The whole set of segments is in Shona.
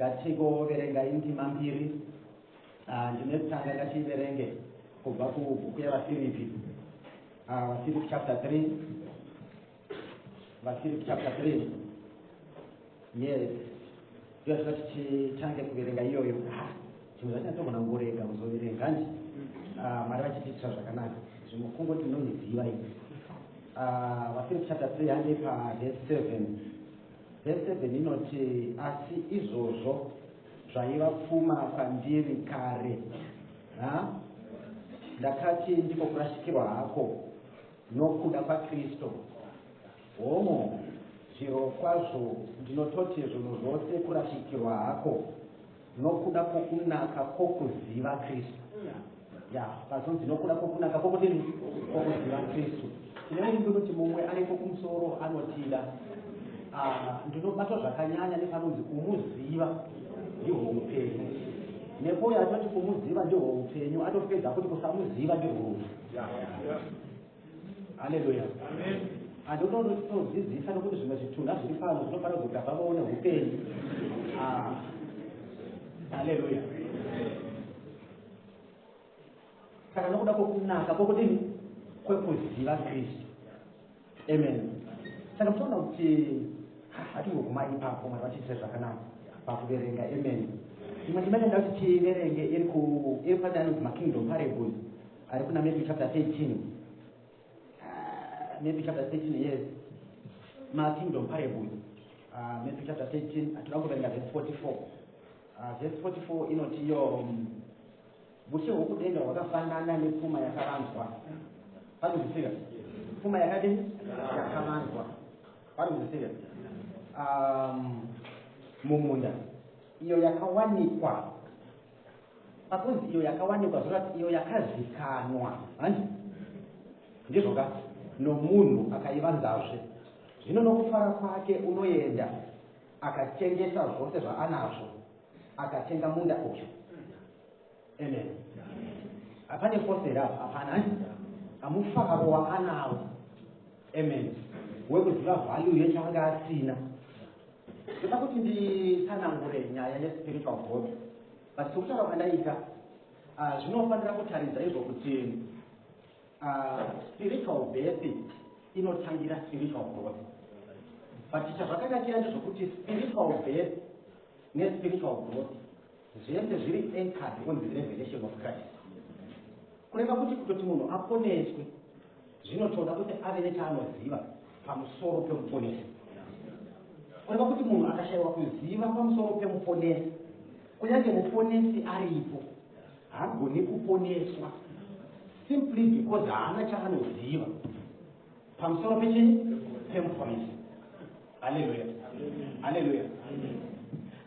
Ngatikoverenga indima mbiri. Ndime yekutanga ngatiiverenge kubva kubhuku yaVaFiripi. VaFiripi chapter 3. VaFiripi chapter 3. Yes. Ndiyo tinoda tichitange kuverenga iyoyo. Zvimwe zvacho tinogona kungorega kuzoverenga handi? Mwari vachitiitira zvakanaka. Zvimwe kungoti munoiziva iyi. VaFiripi chapter 3 handi pa verse 7. Verse 7 inoti, Asi izvozvo zvaiva pfuma kwandiri kare. Ha? Ndakati ndiko kurashikirwa hako nokuda kwaKristu. Hongu, zvirokwazvo ndinototi zvinhu zvose kurashikirwa hako nokuda kwokunaka kwokuziva Kristu. Ya, pazonzi nokuda kwokunaka kwokudini? Kwokuziva Kristu. Tine muimbi unoti mumwe ariko kumusoro anotida. Ndinobatwa zvakanyanya nepanonzi kumuziva ndihwo upenyu. Nepo uyo atoti kumuziva ndihwo upenyu atopedza kuti kusamuziva ndihwo rufu. Haleluya. Handinotodzidzisa nokuti zvimwe zvitunha zviri pano zvinofanira kudzoka pavaone upenyu. Haleluya. Saka nokuda kwokunaka kwokudini? Kwekuziva Kristu. Amen. Saka muchaona kuti hatingoguma ipapo, Mwari vachiitira zvakanaka pakuverenga. Amen. Imwe ndima inoda kuti tiverenge iri ku iri pane anonzi makingdom parables ari kuna Matthew chapter 13. Matthew chapter 13, yes. Makingdom parables. Matthew chapter 13, tinoda kuverenga verse 44. Verse 44 inoti yo Ushe hwokudenga hwakafanana nepfuma yakavanzwa. Panozwisika? Pfuma yakadini? Yakavanzwa. Panozwisika? Mumunda. Iyo yakawanikwa. Pakunzi iyo yakawanikwa zvoreva kuti iyo yakazikanwa. Handi? Ndizvo ka? Nomunhu akaivanzazve. Zvino nokufara kwake unoenda akatengesa zvose zvaanazvo akatenga munda uyu. Amen. Hapane force here apa? Hapana. Amufaro waanawo. Amen. Wekuziva value yechaanga asina. Ndoda kuti nditsanangure nyaya yespiritual growth. But sokutaura kwandaita, zvinofanira kutaridza izvo kuti spiritual birth inotangira spiritual growth. But chazvakanakira ndezvokuti spiritual birth nespiritual growth zvese zviri anchored on the revelation of Christ. Kureva kuti kutoti munhu aponeswe zvinotoda kuti ave nechaanoziva pamusoro pemuponesi. Kureva kuti munhu akashayiwa kuziva pamusoro pemuponesi, kunyange muponesi aripo, haagoni kuponeswa simply because haana chaanoziva pamusoro pechii? Pemuponesi. Haleluya, haleluya.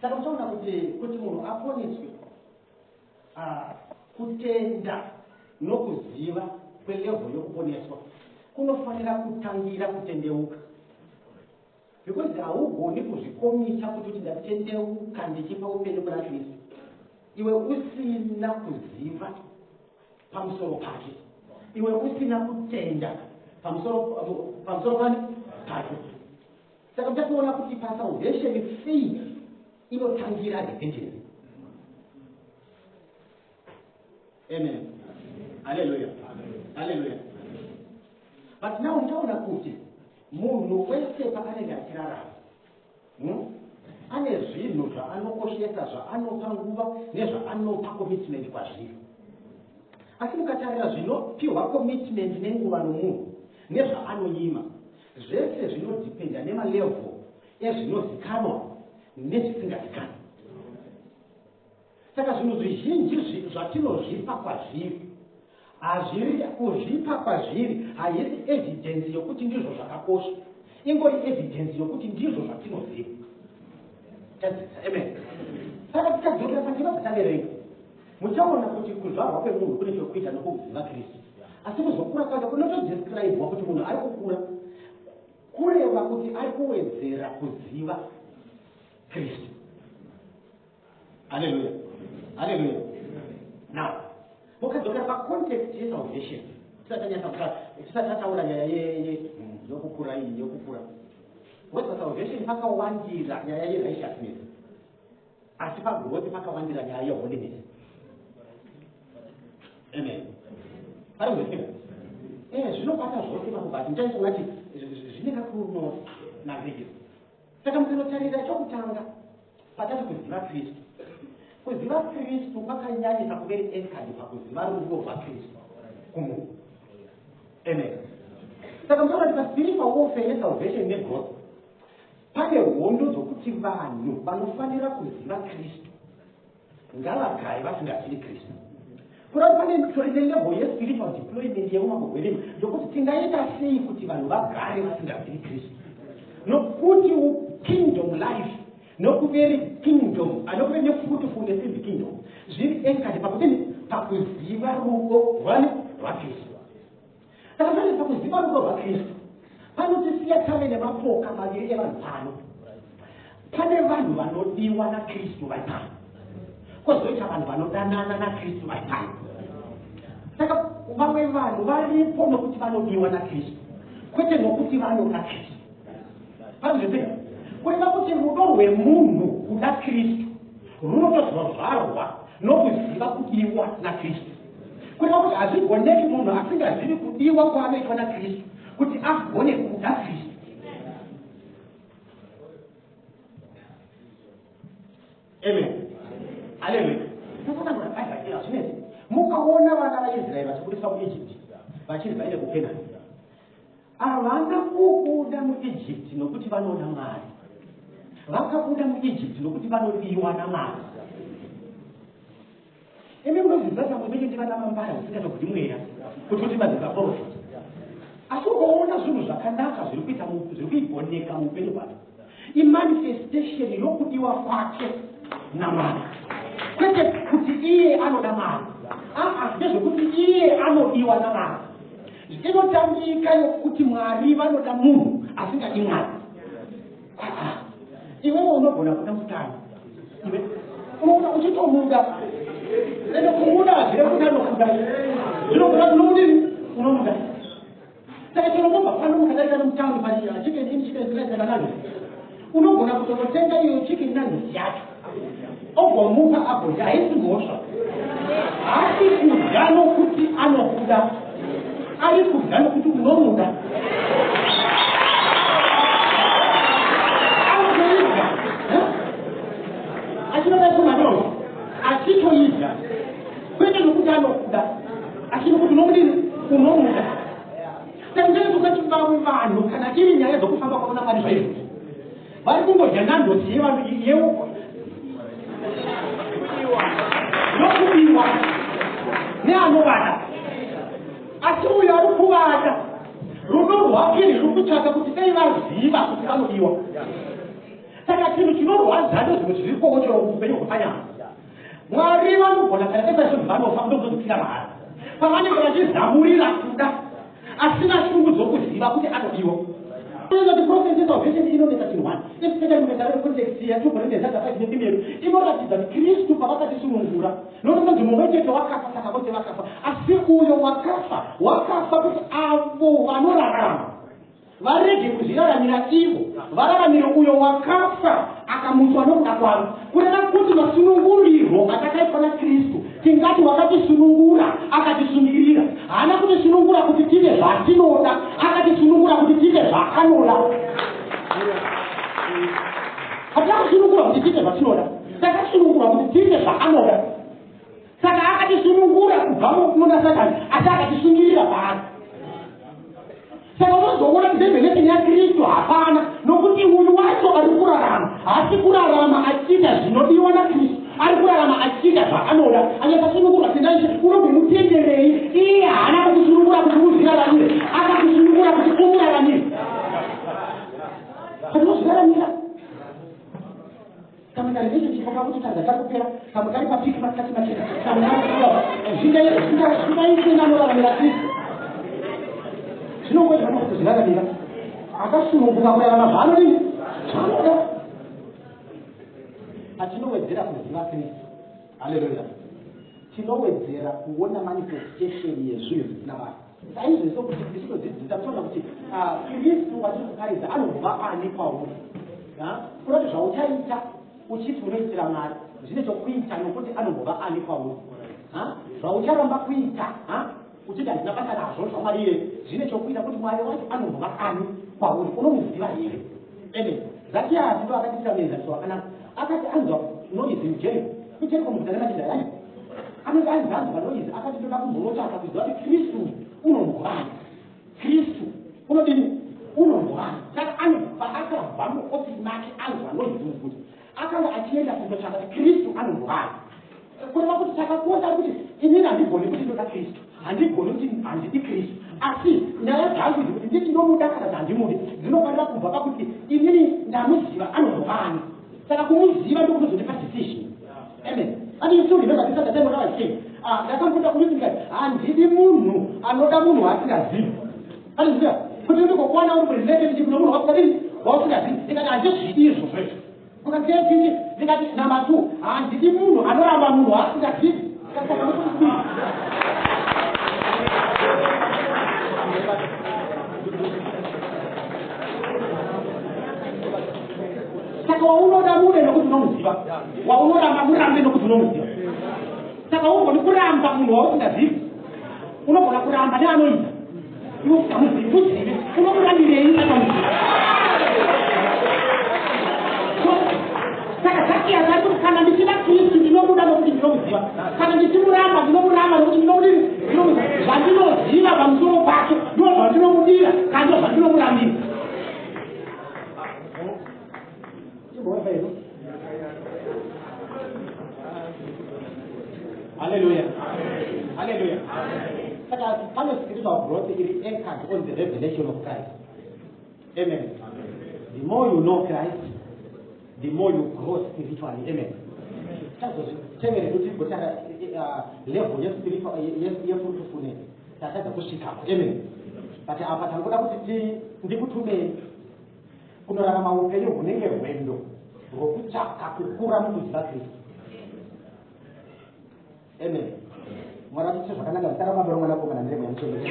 Saka muchaona kuti munhu aponeswe, kutenda nokuziva kwelevel yokuponeswa kunofanira kutangira kutendeuka, because haugoni kuzvikomita kuti uti ndatendeuka ndichipa upenyu kuna Kristu iwe usina kuziva pamusoro pake, iwe usina kutenda pamusoro pani pake. Saka muchatoona kuti pasalvation fee inotangira repentance. Amen. Haleluya, haleluya. But now muchaona kuti munhu wese paanenge achirarama, Ane zvinhu zvaanokoshesa, zvaanopa nguva nezvaanopa commitment kwazviri. Asi mukatarira zvinopiwa commitment nenguva nomunhu nezvaanonyima, zvese zvinodhipenda nemalevel ezvinozikanwa nezvisingazikanwi. Saka zvinhu zvizhinji zvatinozvipa kwazviri hazviri kuzvipa kwazviri haisi evidence yokuti ndizvo zvakakosha, ingori evidence yokuti ndizvo zvatinoziva. Tadzidza, amen. Saka tikadzokera pandima dzataverenga, muchaona kuti kuzvarwa kwemunhu kune chokuita nokuziva Kristu, asi kuzokura kwake kunotodescribwa kuti munhu ari kukura kureva kuti ari kuwedzera kuziva Kristu. Haleluya, haleluya. Now mukadzokera pacontext yesalvation, tisati tataura nyaya yokukura iyi, yokukura. Because pasalvation pakawandira nyaya yerighteousness, asi pagrowth pakawandira nyaya yeholiness. Amen. Pari kuzwisika? Zvinobata zvose pakubati muchaisa ungati zvine kakunonangirikisa. Saka mukanotarira chokutanga patati kuziva Kristu, kuziva Kristu kwakanyanyisa kuveri anchored pakuziva rudo rwaKristu kumunhu. Amen. Saka muchaona kuti paspiritual warfare yesalvation negrowth pane hondo dzokuti vanhu vanofanira kuziva Kristu ngavagare vasingazivi Kristu. Kuda kuti pane tori nelevel yespiritual deployment yeumambo hwerima yokuti tingaita sei kuti vanhu vagare vasingazivi Kristu, nokuti kingdom life nokuveri kingdom anokuve nefruitfulness in the kingdom zviri anchored pakudini? Pakuziva rudo rwani? RwaKristu. Saka pane pakuziva rudo rwaKristu panotisiya tave nemapoka maviri evanhu pano. Pane vanhu vanodiwa naKristu vari pano, kwozoita vanhu vanodanana naKristu vari pano. Saka vamwe vanhu varipo nokuti vanodiwa naKristu, kwete nokuti vanoda Kristu. Panozvipeka kureva kuti rudo rwemunhu kuda Kristu runotozozvarwa nokuziva kudiwa naKristu. Kureva kuti hazvigoneki munhu asingazivi kudiwa kwaanoitwa naKristu kuti agone kuda Kristu. Amen. Haleluya. Hazvinetsi. Mukaona vana vaIsraeri vachibudiswa muEgypt vachinzi vaende kuKenani, havana kubuda muEgypt nokuti vanoda Mwari. Vakabuda muEgypt nokuti vanodiwa naMwari. Imi munozviziva pamwe penyu ndivana mambara zvisingatobudi mweya kuti kuti madzikaprofita, asi ukaona zvinhu zvakanaka zviri kuita zviri kuigoneka muupenyu hwake, imanifestation yokudiwa kwake naMwari, kwete kuti iye anoda Mwari. Aa, ndezvekuti iye anodiwa naMwari. Inotambika yokuti Mwari vanoda munhu asingadi Mwari. Aa, iwewe unogona kuda musikana, iwe unoona uchitomuda, ende kumuda hazvire kuti anokuda, zvinogona kunomudini, unomuda. Saka chero mobva pano mukadarika nomutauni pane Chicken Inn, Chicken Slice naNandos, unogona kutonotenga iyo chicken Nandos yacho ogomupa agodya. Haisi mhosva, haasi kudya nokuti anokuda, ari kudya nokuti unomuda. Anotoidya achinoda kumanonzi, achitoidya kwete nokuti anokuda, asi nokuti unomudini? Unomuda. Saka kuti vamwe vanhu, kana iri nyaya dzokufamba kwavo naMwari zvaizvozvo, vari kungodya Nandos yevanhu yokudiwa neanovada, asi uyo ari kuvada, rudo rwake ruri kutsvaka kuti dai vaziva kuti vanodiwa. Saka chinhu chinorwadza ndozvimwe zvirikowo chero upenyu hwepanyama. Mwari vanogona kana dai paizvozvo vanofa kutozozipira mahara pavanenge vachizamurira kuda asina shungu dzokuziva kuti anodiwa. Kuti process yesalvation inonetsa chinhu one, especially mukatarira context ya2 Corinthians chapter 5 netheme yedu, inoratidza kuti Kristu pavakatisunungura, nokuti unonzi mumwe chete wakafa, saka vose vakafa, asi uyo wakafa wakafa kuti avo vanorarama varege kuzviraramira ivo, vararamire uyo wakafa akamutswa nokuda kwavo. Kureva kuti masunungurirwo atakaitwa naKristu, tingati wakatisunungura akatisungirira. Haana kutisunungura kuti tive zvatinoda, akatisunungura kuti tive zvaanoda. Hatina kusunungura kuti tiite zvatinoda, takasunungurwa kuti tiite zvaanoda. Saka akatisunungura kubva muna Satani, asi akatisungirira paari. Saka unozoona kuti revelation yaKristu hapana, nokuti uyu wacho ari kurarama haasi kurarama achiita zvinodiwa naKristu, ari kurarama achiita zvaanoda. Anyatsasunungurwa tendaishe, unombomutenderei? Iye haana kukusunungura kuti uzviraramire, akakusunungura kuti umuraramire. Patinozviraramira, kamwe karelationship kakutotadza kakupera, kamwe kari papiki masikati machena, kamwe zvingaise nanoraramira Kristu, zvinongoitwa nokuti zviraramira akasununguka kurarama zvaanodini? Zvaanoda. Patinowedzera kuziva Kristu, haleluya, tinowedzera kuona manifestation yezvinhu zvisina basa. Saizvozvo kuti ndichitodzidzisa muchaona kuti Kristu watiri kuparidza anobva ani kwauri. Kunoti zvauchaita uchiti unoitira Mwari zvine chokuita nokuti anombova ani kwauri. Zvaucharamba kuita uchiti handina basa nazvo zvaMwari iye zvine chokuita kuti Mwari wacho anombova ani kwauri. Unomuziva here? Amen. Zakiyasi ndo akatiitira muenzaniso wakanaka. Akati anzwa noise muJeriko. KuJeriko muguta remachinda yani. Anoti anzi anzwa noise akati ndoda kumbonotsvaka kuziva kuti Kristu unombovani. Kristu unodini? Unombovani. Saka anobva akabva muofisi make anzwa noise muguta. Akanga achienda kundotsvaka kuti Kristu anombovani. Kureva kuti chakakosha kuti inini handigoni kuti ndoda Kristu. Handigoni kuti handidi Kristu. Asi nyaya dzangu idzi kuti nditi ndomuda kana kuti handimudi dzinofanira kubva pakuti inini ndamuziva anombovani. Saka kumuziva ndokunozondipa decision. Amen. And you still remember this other time when I was saying, ndakamboda kumuti ndikati handidi munhu anoda munhu waasingazivi. Andiziva kuti ndikokwana uri murelationship nomunhu wasingadini wausingazivi. Ndikati handizvidi izvozvo izvo. Ukatechini ndikati number 2 handidi munhu anoramba munhu waasingazivi. Ndikati saka ndokuti Saka waunoda mude nokuti unomuziva, waunoramba murambe nokuti unomuziva. Saka ugoni kuramba munhu wausingazivi, unogona kuramba neanoita iwe usingamuzivi, muzive unomurambirei akamuziva. Saka Zakiyasi ari kuti kana ndichida Kristu ndinomuda nokuti ndinomuziva, kana ndichimuramba ndinomuramba nokuti ndinomudini, ndinomuziva. Zvandinoziva pamusoro pake ndo zvandinomudira kana ndo zvandinomurambira. Hallelujah. Hallelujah. Saka pane spiritual growth iri anchored on the revelation of Christ. Amen. The more you know Christ, the more you grow spiritually. Amen. Tazozvitevere kuti tigotanga level yespiritual yefruitfulness tatadza kusvikako. Amen. But apa tangoda kuti ndikutumei kunorarama upenyu hunenge rwendo rwokutsvaka kukura mukuziva Kristu. Amen. Mwari atiitire zvakanaka zita raBaba roMwanakomana nereMweya Mutsvene.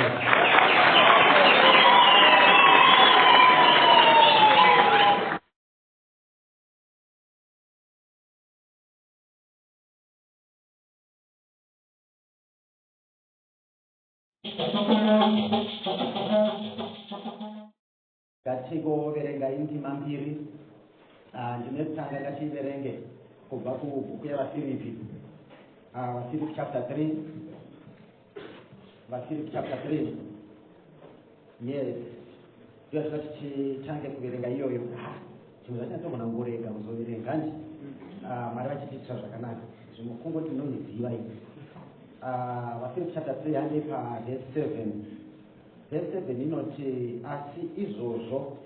Ngatigoverenga indima mbiri. Ndinotanga ngativerenge kubva kubhuku yaVaFiripi. VaFiripi chapter 3. VaFiripi chapter 3. Yes. Ndiyo tinoda tichitange kuverenga iyoyo. Zvimwe zvacho tinogona kungorega kuzoverenga hanti? Mwari vachitiitira zvakanaka. Zvimwe kungoti tinoiziva iyi. VaFiripi chapter 3 hande pa verse 7. Verse 7 inoti, Asi izvozvo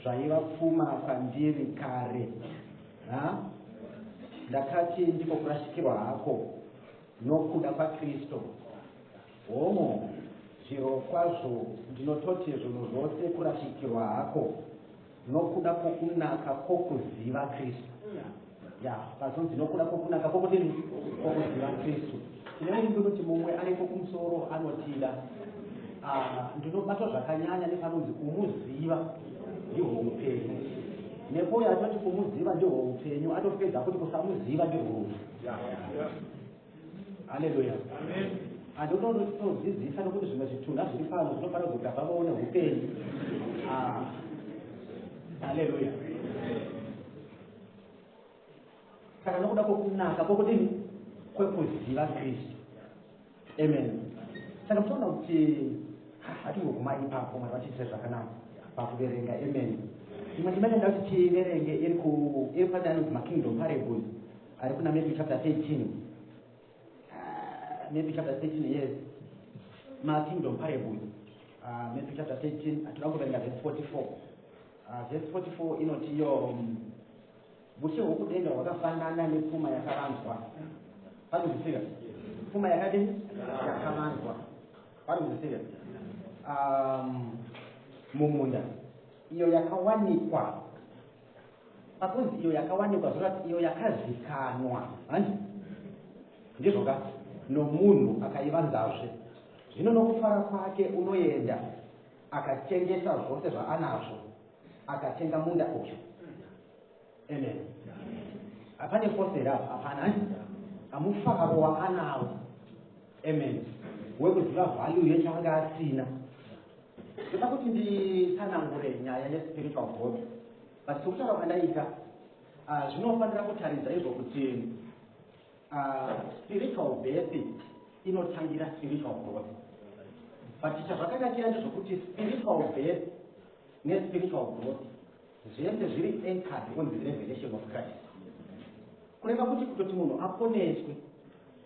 zvaiva pfuma kwandiri kare, ha? Ndakati ndiko kurashikirwa hako nokuda kwaKristu. Hongu, zvirokwazvo ndinototi zvinhu zvose kurashikirwa hako nokuda kwokunaka kwokuziva Kristu. Ya, pazonzi nokuda kwokunaka kwokudini? Kwokuziva Kristu. Tine kuti mumwe ariko kumusoro anotida. Ndinobatwa zvakanyanya nepanonzi kumuziva ndihwo upenyu. Nepo uyo atoti kumuziva ndihwo upenyu atopedza kuti kusamuziva ndihwo rufu. Haleluya. Handinotodzidzisa nokuti zvimwe zvitunha zviri pano zvinofanira kudzoka pavaone upenyu. Haleluya. Saka nokuda kwokunaka kwokudini? Kwekuziva Kristu. Amen. Saka muchaona kuti hatingoguma ipapo, Mwari vatiitire zvakanaka pakuverenga. Amen. Imwe ndima inoda kuti tiverenge iri ku iri pane anonzi makingdom parables ari kuna Matthew chapter 13. Matthew chapter 13, yes. Makingdom parables. Matthew chapter 13, toda kuverenga verse 44. Verse 44 inoti yo Ushe hwokudenga hwakafanana nepfuma yakavanzwa. Panozwisika? Pfuma yakadini? Yakavanzwa. Panozwisika? Mumunda. Iyo yakawanikwa. Pakunzi iyo yakawanikwa zvoreva kuti iyo yakazikanwa. Handi? Ndizvo ka? Nomunhu akaivanzazve. Zvino nokufara kwake unoenda akatengesa zvose zvaanazvo, akatenga munda uyu. Amen. Hapane force here apa? Hapana. Amufaro waanawo, amen, wekuziva value yechaanga asina. Ndoda kuti nditsanangure nyaya yespiritual growth, but sokutaura kwandaita, zvinofanira kutaridza izvo kuti spiritual birth inotangira spiritual growth. But chazvakanakira ndezvokuti spiritual birth nespiritual growth zvese zviri anchored on the revelation of Christ. Kureva kuti kutoti munhu aponeswe,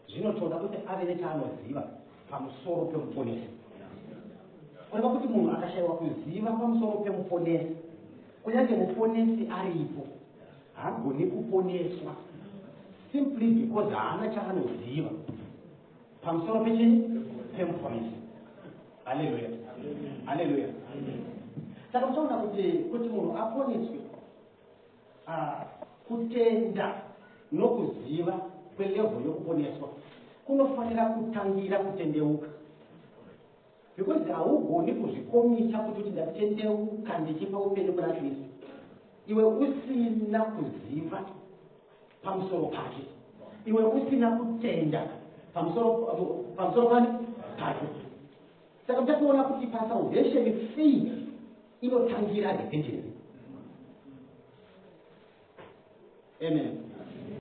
zvinotoda kuti ave nechaanoziva pamusoro pemuponesi. Kureva kuti munhu akashayiwa kuziva pamusoro pemuponesi, kunyange muponesi aripo, haagoni kuponeswa, simply because haana chaanoziva pamusoro pechii? Pemuponesi. Haleluya, haleluya. Saka muchaona kuti munhu aponeswe, kutenda nokuziva kwelevel yokuponeswa kunofanira kutangira kutendeuka, because haugoni kuzvicommita kuti ndatendeuka ndichipa upenyu kuna Kristu, iwe usina kuziva pamusoro pake, iwe usina kutenda pamusoro pani pake. Saka muchatoona kuti pasalvation, faith inotangira repentance. Amen.